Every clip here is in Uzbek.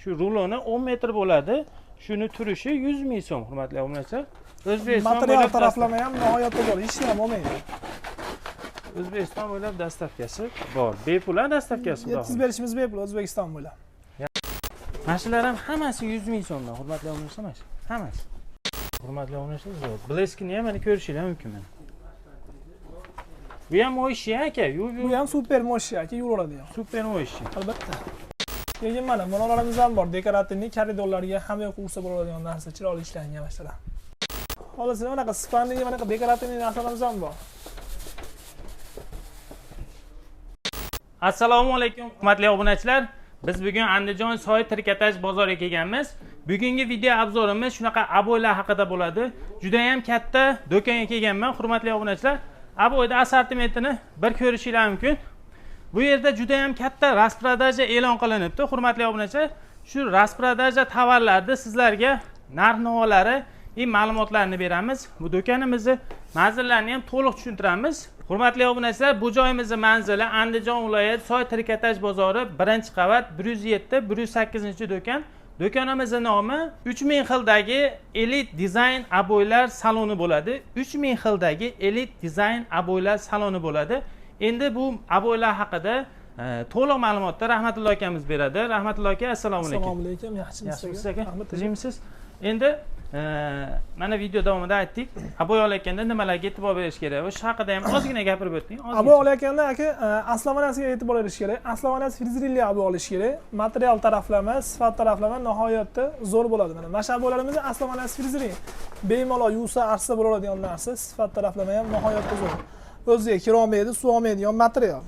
Shu ruloni 10 metr bo'ladi. Shuni turishi 100 ming so'm, hurmatli obunachilar. O'zbekiston Material bo'ylab taraflama ham nihoyatda zo'r, hech ham olmaydi. O'zbekiston bo'ylab доставка si bor. Bepul a доставка si? Xudo Yetkazib xohlasa. berishimiz bepul O'zbekiston bo'ylab. Mana shular ham hammasi 100 ming so'mdan, hurmatli obunachilar, mana shu. Hammasi. Hurmatli obunachilar, zo'r. Блеск ini ham mana ko'rishinglar mumkin mana. Bu ham моющий aka, yuvib Bu ham супер моющий aka, yuviladi ham. Супер моющий. Albatta. Keyin mana bularimiz ham bor. Декоративный koridorlarga hamma yoqqa ursa bo'ladigan narsa, chiroyli ishlangan mana. Xohlasa bunaqa sifatli, bunaqa декоративный narsalarimiz ham bor. Assalomu alaykum, hurmatli obunachilar. Biz bugun Andijon soy trikotaj bozoriga kelganmiz. Bugungi video обзор imiz shunaqa обой lar haqida bo'ladi. Juda ham katta do'konga kelganman, hurmatli obunachilar. Обой da assortimentini bir ko'rishinglar mumkin. Bu yerda juda ham katta распродажа e'lon qilinibdi, hurmatli obunachilar. Shu распродажа tovarlarni sizlarga narx-navolari va ma'lumotlarni beramiz. Bu do'konimizni manzillarini ham to'liq tushuntiramiz. Hurmatli obunachilar, bu joyimizni manzili Andijon viloyati Soy trikotaj bozori 1-qavat 107 108 do'kon. Do'konimizni nomi 3000 xildagi Elite Design обой lar saloni bo'ladi. 3000 xildagi Elite Design обой lar saloni bo'ladi. Endi bu обой lar haqida to'liq ma'lumotni Rahmatullo akamiz beradi. Rahmatullo aka, assalomu alaykum. Assalomu alaykum, yaxshimisiz? Yaxshimisiz aka? Rahmat. Tuzukmisiz? Endi mana video davomida aytdik, обой olayotganda nimalarga e'tibor berish kerak? O'sha haqida ham ozgina gapirib o'ting. Ozgina. Обой olayotganda aka, основания siga e'tibor berish kerak. Основания si фрезерли обой olish kerak. Material taraflama, sifat taraflama nihoyatda zo'r bo'ladi. Mana shu обой larimizni основания si фрезерли. Bemalol yuvsa, archsa bo'ladigan narsa, sifat taraflama ham nihoyatda zo'r. O'ziga kir olmaydi, suv olmaydigan material.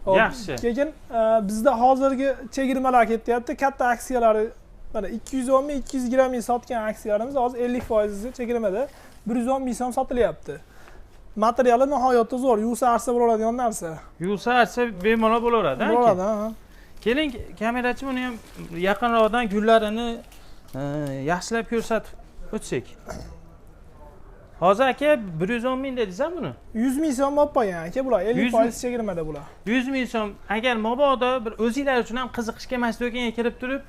Hop, Yaxshi. Keyin bizda hozirgi chegirmalar ketyapti. Katta aksiyalari mana 210 ming, 220 ming sotgan aksiyalarimiz hozir 50% chegirmada 110 ming so'm sotilyapti. Materiali nihoyatda zo'r, yuvsa archsa bo'ladigan narsa. Yuvsa, archsa bemalol bo'laveradi, aka. Bo'ladi, ha. Keling, kamerachi, buni ham yaqinroqdan gullarini yaxshilab ko'rsatib o'tsak. Hozir aka 110 ming dedingiz buni? 100 ming so'm olib qo'ygan aka bular, 100 50% chegirmada bular. 100 ming so'm. Agar mabodo bir o'zinglar uchun ham qiziqishga mana shu do'konga kirib turib,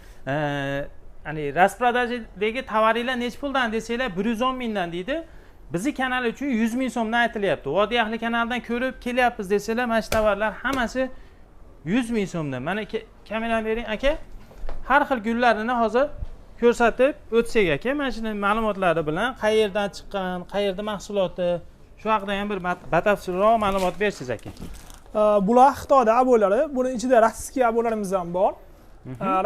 hani распродажа dagi tovaringlar nechi puldan desanglar, 110 mingdan deydi. Bizni kanal uchun 100 ming so'mdan aytilyapti. Vodiy ahli kanalidan ko'rib kelyapmiz desanglar, mana shu tovarlar hammasi 100 ming so'mdan. Mana kamerani bering aka. Har xil gullarini hozir ko'rsatib o'tsak aka, mana shuni ma'lumotlari bilan qayerdan chiqqan, qayerda mahsuloti, shu haqida ham bir batafsilroq ma'lumot bersangiz aka. Bular Xitoyda обой lari, buni ichida российский обой larimiz ham bor.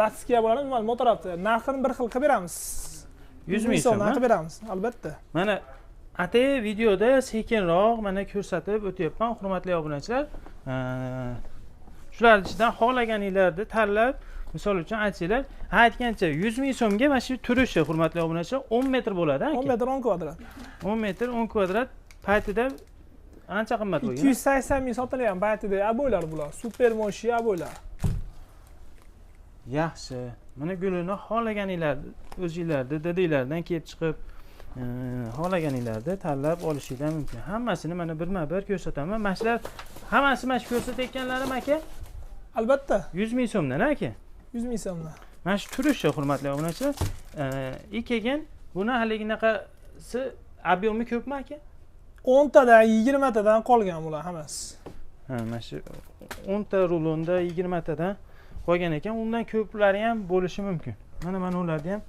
Российский обой larimiz mana bu tarafda. Narxini bir xil qilib beramiz. 100 ming so'm. So'mdan qilib beramiz, albatta. Mana atay videoda sekinroq mana ko'rsatib o'tyapman, hurmatli obunachilar. Shular ichidan xohlaganinglarni tanlab, misol uchun aytsanglar, ha, aytgancha 100 ming so'mga mana shu turishi, hurmatli obunachilar, 10 metr bo'ladi 10 aka. metr 10 kvadrat. 10 metr 10 kvadrat paytida ancha qimmat bo'lgan. 280 ming sotilgan paytida обой lar bular. Супер моющий обой lar. Yaxshi. Mana gulini xohlaganinglar o'zinglarni didinglardan kelib chiqib, xohlaganinglarni tanlab olishinglar mumkin. Hammasini mana birma-bir ko'rsataman. Mana shular hammasi, mana shu ko'rsatayotganlarim aka Albatta, 100 ming so'mdan aka. 100 ming so'mdan. Mana shu turishi, hurmatli obunachilar. И keyin buni haliginaqasi объем i ko'pmi aka? 10 tadan, 20 tadan qolgan bular hammasi. Ha, mana shu 10 ta rulonda 20 tadan qolgan ekan. Undan ko'plari ham bo'lishi mumkin. Mana ularni ham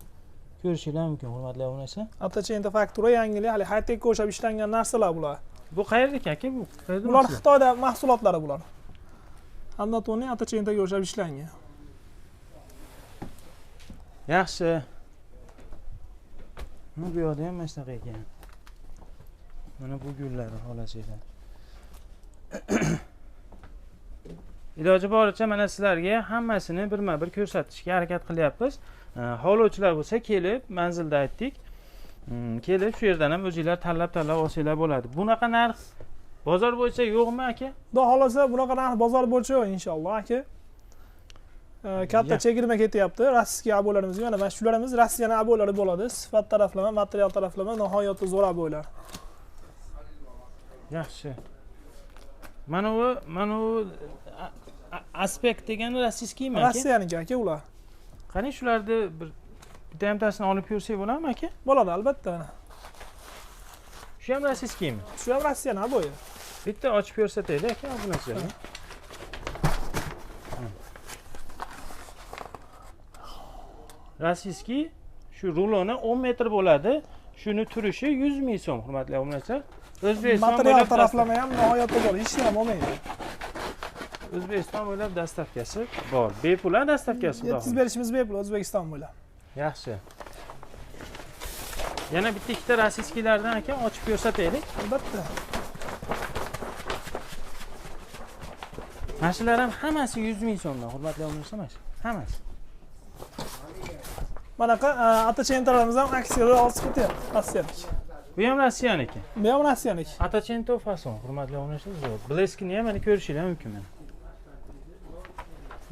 ko'rishinglar mumkin, hurmatli obunachilar. Отточение faktura yangilik, hali high-tech o'xshab ishlangan narsalar bular. Bu qayerdaki aka bu? Qayerda Bular mahsulot? Xitoyda mahsulotlari bular. Однотонный отточение ga o'xshab ishlangan. Yaxshi. Mana bu yoqda ham mana shunaqa ekan. Mana bu gullari xohlasanglar. Iloji boricha mana sizlarga hammasini birma-bir ko'rsatishga harakat qilyapmiz. Xohlovchilar bo'lsa kelib, manzilda aytdik. Kelib shu yerdan ham o'zinglar tanlab-tanlab olsanglar bo'ladi. Bunaqa narx bozor bo'yicha yo'qmi aka? Xudo xohlasa bunaqa narx bozor bo'yicha yo'q inshaalloh aka. Katta chegirma ketyapti. Российский обой larimizga mana shularimiz Rossiyani обой lari bo'ladi. Sifat taraflama, material taraflama nihoyatda zo'r обой lar. Yaxshi. Mana bu aspekt degani российский mi aka? Rossiyaniki aka ular. Qani shularni bir bitta hamtasini olib ko'rsak bo'ladimi, aka? Bo'ladi, albatta. Mana. Shu ham российский mi? Shu ham Rossiyani обои. Bitta ochib ko'rsataylik, aka, obunachilarga. Российский shu ruloni 10 metr bo'ladi. Shuni turishi 100 ming so'm, hurmatli obunachilar. O'zbekiston Material bo'ylab taraflama ham nihoyatda zo'r, hech nima bo'lmaydi. O'zbekiston bo'ylab доставка si bor. Bepul, a, доставка si? Xudo Yetkazib xohlasa. berishimiz bepul O'zbekiston bo'ylab. Yaxshi. Yana bitta ikkita российский lardan, aka, ochib ko'rsataylik. Albatta. Mana shular ham hammasi 100 ming so'mdan, hurmatli obunachilar, mana shu. Hammasi. Manaqa Ottochentolarimiz ham aksiyada olib ketyapti, Rossiyalik. Bu ham Rossiyaniki. Bu ham Rossiyaniki. Ottocento fason, hurmatli obunachilar, zo'r. Блеск ini ham mana ko'rishinglar mumkin mana.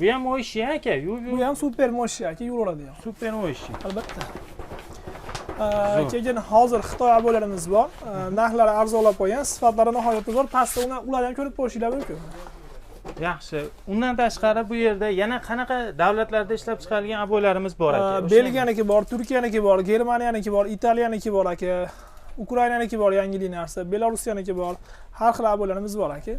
Bu ham моющий, aka, yuv yuv. Bu ham супер моющий, aka, yuviladi ham. Супер моющий. Albatta. Zo'r. Keyin hozir Xitoy обой larimiz bor. Narxlari arzonlab qo'ygan, sifatlari nihoyatda zo'r. Pastda uni ularni ham ko'rib qo'yishinglar mumkin. Yaxshi. Undan tashqari bu yerda yana qanaqa davlatlarda ishlab chiqarilgan обой larimiz bor, aka? Belgiyaniki bor, Turkiyaniki bor, Germaniyaniki bor, Italiyaniki bor, aka. Ukrainaniki bor, yangilik narsa, Belorussiyaniki bor. Har xil обой larimiz bor, aka.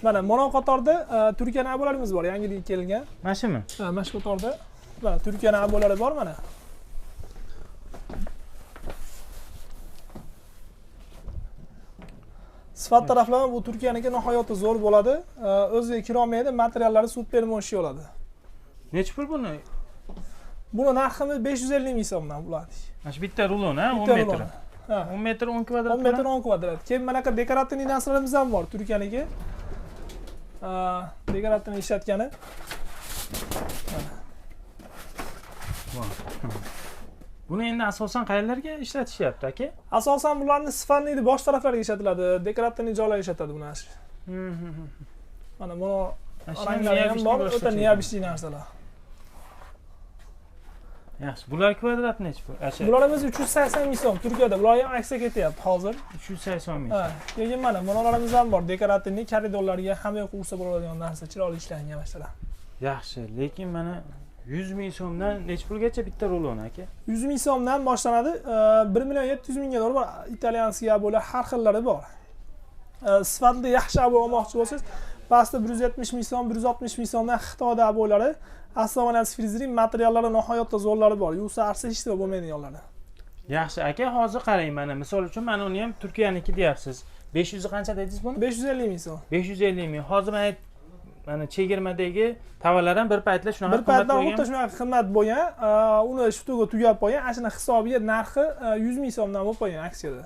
Mana mono qatorda Turkiyani обой larimiz bor, yangilik kelgan. Mana shumi? Ha, mana shu qatorda mana Turkiyani обой lari bor mana. Sifat taraflama bu Turkiyaniki nihoyatda zo'r bo'ladi. O'ziga kirolmaydi, materiallari супер мощный bo'ladi. Nechi pul buni? Buni narximiz 550 ming so'mdan bo'ladi. Mana shu bitta rulon, ha, 10 Bitta metr. rulon. Ha. 10 metr 10 kvadrat. 10 metr 10 kvadrat. Keyin manaqa декоративный narsalarimiz ham bor Turkiyaniki. Декоративный ishlatgani. Buni endi asosan qayerlarga ishlatishyapti, aka? Asosan bularni sifatli bosh taraflarga ishlatiladi, декоративный joylarga ishlatadi bu narsa. Mana buni Mana shu ham ranglari ham необычный bor, boshqacha o'ta ekan. необычный narsalar. Yaxshi. Bular kvadrat nechi pul? Asha. Bularimiz 380 ming so'm Turkiyada. Bular ham aksiya ketyapti hozir. 380 ming. Ha, keyin mana bularimiz ham bor. Декоративный koridorlarga hamma yoqqa ursa bo'ladigan narsa, chiroyli ishlangan masalan. Yaxshi, lekin mana 100 ming so'mdan nechi pulgacha bitta rulon, aka? 100 ming so'mdan boshlanadi, 1 million 700 mingga to'g'ri bor. Итальянский обой lar har xillari bor. Sifatli yaxshi обой olmoqchi bo'lsangiz, pastda 170 ming so'm, 160 ming so'mdan Xitoyda обой lari, основанияsi фрезеринг, materiallari nihoyatda zo'rlari bor. Yuvsa, arsa hech nima bo'lmaydiganlari. Yaxshi, aka, hozir qarang, mana misol uchun mana uni ham Turkiyaniki deyapsiz. 500 qancha dedingiz buni? 550 ming so'm. 550 ming. Hozir mana chegirmadagi tovarlar ham bir paytlar shunaqa Bir qimmat paytlar bo'lgan. xuddi shunaqa qimmat bo'lgan, uni штук i tugab qolgan, ana shuni hisobiga narxi 100 ming so'mdan bo'lib qolgan aksiyada.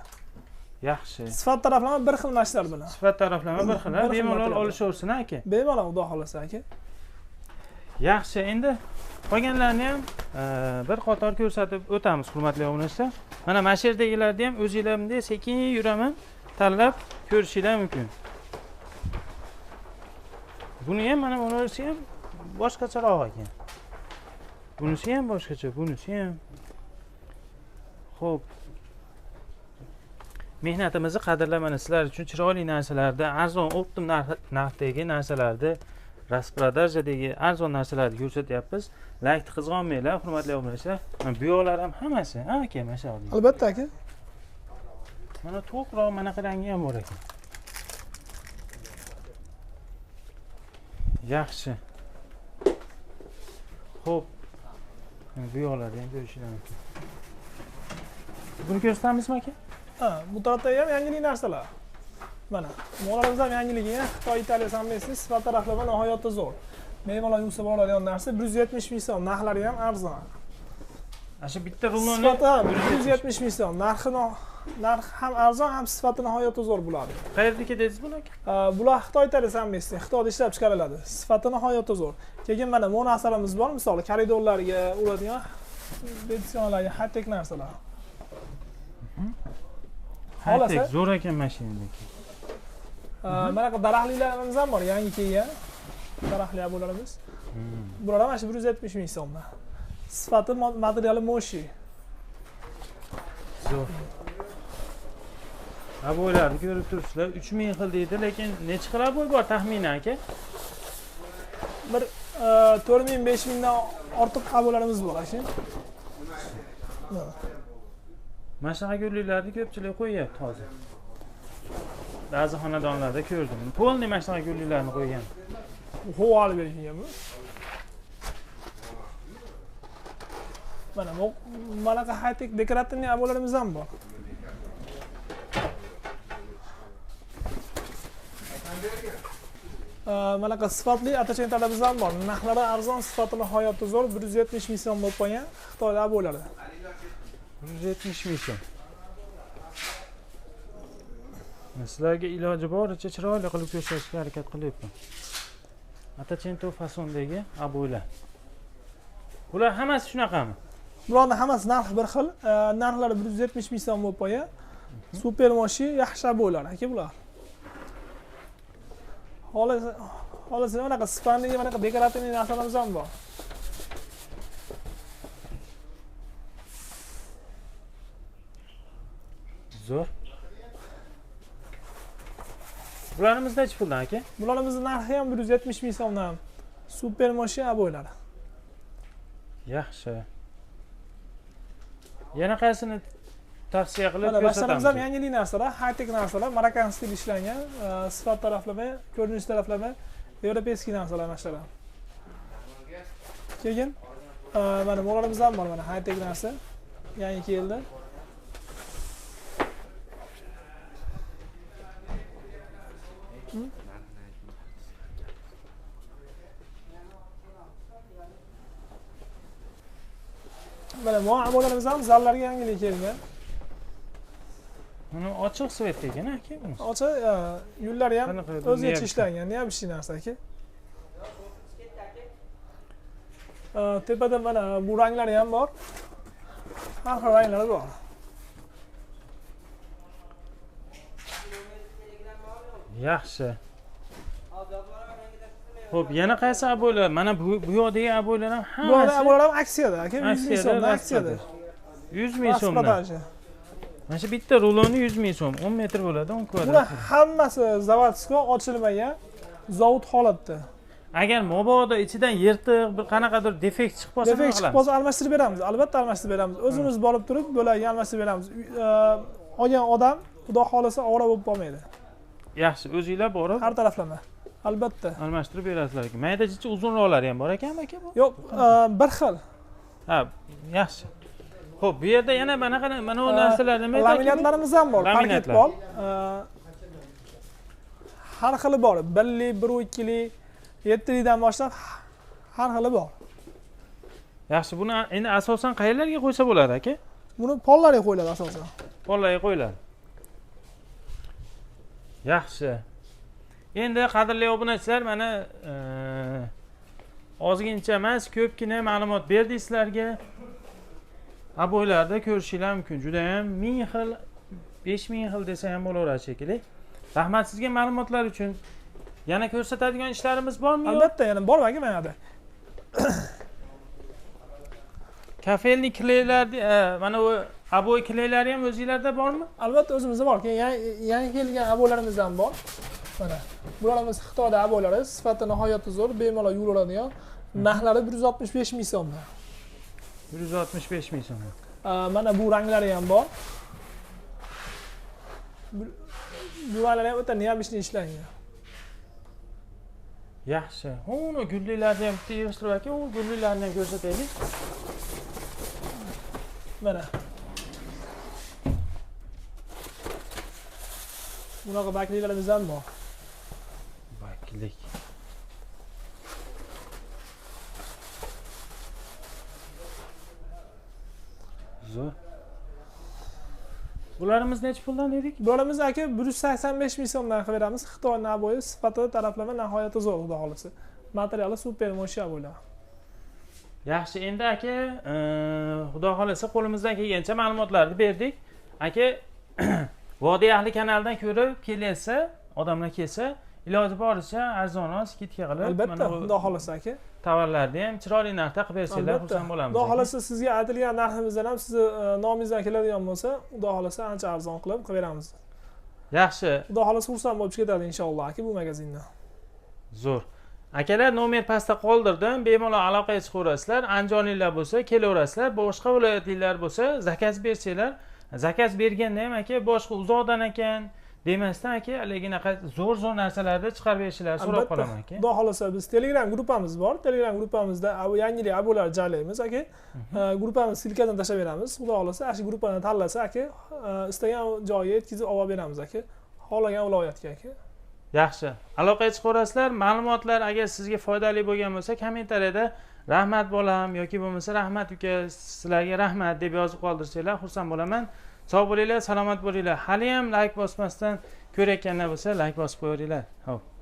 Yaxshi. Sifat taraflama bir xil mashinalar bilan. Sifat taraflama bir xil, Bir xil bemalol material. olishaversin, aka. Bemalol, xudo xohlasa, aka. Yaxshi, endi qolganlarni ham bir qator ko'rsatib o'tamiz, hurmatli obunachilar. Mana shu yerdagilarni ham o'zinglar bunday sekin yuraman, tanlab ko'rishinglar mumkin. Buni ham mana bunisi ham boshqacharoq ekan. Bunisi ham boshqacha, bunisi ham. Xo'p. Mehnatimizni qadrlab mana sizlar uchun chiroyli narsalarni, arzon оптом narxdagi narsalarni, распродажа dagi arzon narsalarni ko'rsatyapmiz. Laykni qizg'onmanglar, hurmatli obunachilar. Mana bu yoqlar ham hammasi, ha, aka, mana shu yoqda. Albatta, aka. Mana to'qroq manaqa rangi ham bor ekan. Yaxshi. Xo'p. Mana bu yoqlarda ham ko'rishinglar mumkin. Buni ko'rsatamizmi, aka? Ha, bu tarafda ham yangilik narsalar. Mana, mollarimiz ham yangiligi, Xitoy, Italiya samlesi, sifat taraflama nihoyatda zo'r. Bemalol yuvsa bo'ladigan narsa 170 ming so'm, narxlari ham arzon. Ana shu bitta rulonni Sifati ham 170 ming so'm, narxi narxi ham arzon, ham sifati nihoyatda zo'r bo'ladi. Qayerdiki dedingiz buni, aka? Bular Xitoy, Italiya samlesi, Xitoyda ishlab chiqariladi. Sifati nihoyatda zo'r. Keyin mana bu narsalarimiz bor, misol koridorlarga uradigan, betsiyonlarga high-tech narsalar. High-tech Xohlasa- zo'r ekan mashinaniki. Manaqa daraxtlilarimiz ham bor, yangi kelgan daraxtli обой larimiz. Bular ham mana shu 170 ming so'mdan. Sifati, materiali мощный. Zo'r. Обой larni ko'rib turibsizlar, 3000 xil deydi, lekin necha xil обой bor taxminan, aka? Bir 4000, 5000 dan ortiq aboylarimiz bor aka. Mana. Mana shunaqa gulliklarni ko'pchilik qo'yyapti hozir. Ba'zi xonadonlarda ko'rdim. Polniy mana shunaqa gulliklarni qo'ygan. Hova olib berilgan bu. Mana bu manaqa high-tech dekorativniy aboylarimiz ham bor. Manaqa sifatli atachentarlarimiz ham bor. Narxlari arzon, sifati nihoyatda zo'r. 170 ming so'm bo'lib qolgan Xitoy aboylari. 170 ming so'm. Sizlarga iloji boricha chiroyli qilib ko'rsatishga harakat qilyapman. Atachento fasondagi aboylar. Bular hammasi shunaqami? Bularning hammasi narxi bir xil. Narxlari 170 ming so'm bo'lib qolgan. Super moshi yaxshi aboylar aka bular. Xolos bunaqa sifatli, bunaqa dekorativ narsalarimiz ham bor. Zo'r. Bularimiz nechi puldan aka? Bularimizni narxi ham 170 ming so'mdan. Super moshi aboylar. Yaxshi. Yana qaysini tavsiya qilib Mana ko'rsatamiz? boshlarimiz ham yangilik narsalar, high-tech narsalar, Marokan stil ishlangan, sifat taraflama, ko'rinish taraflama, yevropeyskiy narsalar mana shular. Keyin mana bularimiz ham bor, mana high-tech narsa yangi keldi. Mana bu aboylarimiz ham zallarga yangilik kelgan. Buni ochiq svetda ekan aka buni. Ochiq, yo'llari ham Qanaqa o'zgacha niyat? ishlangan, необычный narsa aka. Tepada mana bu ranglari ham bor. Har xil ranglari bor. Yaxshi. Xo'p, yana qaysi aboylar? Mana bu yoqdagi aboylar ham Bu hammasi aboylar ham aksiyada aka, 100 ming aksiyada, so'mdan aksiyada. 100 ming so'mdan. Распродажа. Mana shu bitta ruloni 100 ming so'm, 10 metr bo'ladi, 10 Bular kvadrat. hammasi zavodskoy, ochilmagan, zavod holatda. Agar mabodo ichidan yirtiq, bir qanaqadir defekt chiqib qolsa, nima Defekt chiqib qilamiz? qolsa almashtirib beramiz. Albatta almashtirib beramiz. O'zimiz borib turib bo'lagini almashtirib beramiz. Olgan odam xudo xohlasa ovora bo'lib qolmaydi. Yaxshi, o'zinglar borib Har taraflama. Albatta. almashtirib berasizlar. Mayda jicha uzunroqlari ham bor ekanmi aka bu? Yo'q, bir xil. Ha, yaxshi. Xo'p, bu yerda yana mana qana mana bu narsalar nima edi? Laminatlarimiz ham bor, parket Laminatlar. bor. Har xili bor. 1lik, 1.2lik, 7likdan boshlab har xili bor. Yaxshi, buni endi asosan qayerlarga qo'ysa bo'ladi aka? Buni pollarga qo'yiladi asosan. Pollarga qo'yiladi. Yaxshi. Endi qadrli obunachilar, mana ozgincha emas, ko'pgina ma'lumot berdik sizlarga. Aboylarda ko'rishinglar mumkin. Juda ham 1000 xil, 5000 xil desa ham bo'laveradi shekilli. Rahmat sizga ma'lumotlar uchun. Yana ko'rsatadigan ishlarimiz bormi yo'q? Albatta, yana bor aka mana yerda. Kafelni kleylar, mana bu aboy kleylari ham o'zingizlarda bormi? Albatta o'zimizda bor. Keyin yangi kelgan aboylarimiz ham bor. Mana bularimiz Xitoyda aboylari, sifati nihoyatda zo'r, bemalol yuviladigan. Narxlari 165 ming so'mdan. 165 ming so'm. Mana bu ranglari ham bor. Bu ranglari ham o'ta необычный ishlangan. Yaxshi. Uni gulliklarni ham bitta yig'ishtirib aka, u gulliklarni ham ko'rsataylik. Mana. Bunaqa bakliklarimiz ham bor. Baklik. Zo'r. Bularimiz nechi puldan dedik? Bularimiz aka 185 ming so'mdan qilib beramiz. Xitoy naboyi, sifati taraflama nihoyatda zo'r, xudo xohlasa. Materiali super mo'sha bo'ladi. Yaxshi, endi aka, xudo xohlasa qo'limizdan kelgancha ma'lumotlarni berdik. Aka, Vodiy ahli kanalidan ko'rib kelsa, odamlar kelsa, iloji boricha arzonroq skidka qilib, Albatta, mana bu xudo xohlasa aka. tovarlarni ham chiroyli narxda qilib bersanglar, Albatta. xursand bo'lamiz. Xudo aka. xohlasa sizga aytilgan narximizdan ham sizni nomingizdan keladigan bo'lsa, xudo xohlasa ancha arzon qilib qilib beramiz. Yaxshi. Xudo xohlasa xursand bo'lib ketadi inshaalloh aka bu magazindan. Zo'r. Akalar, nomer pastda qoldirdim, bemalol aloqaga chiqaverasizlar. Andijonliklar bo'lsa kelaverasizlar, boshqa viloyatliklar bo'lsa заказ bersanglar, заказ berganda ham aka boshqa uzoqdan ekan demasdan aka, haligi zo'r zo'r narsalarni chiqarib berishlarini so'rab Albatta. qolaman, aka. Xudo xohlasa, biz Telegram gruppamiz bor. Telegram gruppamizda yangilik обой lar joylaymiz, aka. Gruppamiz ссылка sini tashlab beramiz. Xudo xohlasa, ana shu gruppani tanlasa, aka, istagan joyiga yetkazib olib beramiz, aka. Xohlagan viloyatga, aka. Yaxshi, aloqaga chiqaverasizlar. Ma'lumotlar agar sizga foydali bo'lgan bo'lsa, kommentariyada "Rahmat, bolam" yoki bo'lmasa "Rahmat, uka, sizlarga rahmat" deb yozib qoldirsanglar, xursand bo'laman. Sog' bo'linglar, salomat bo'linglar. Haliyam layk bosmasdan ko'rayotganlar bo'lsa, layk bosib qo'yaveringlar. Ho'p.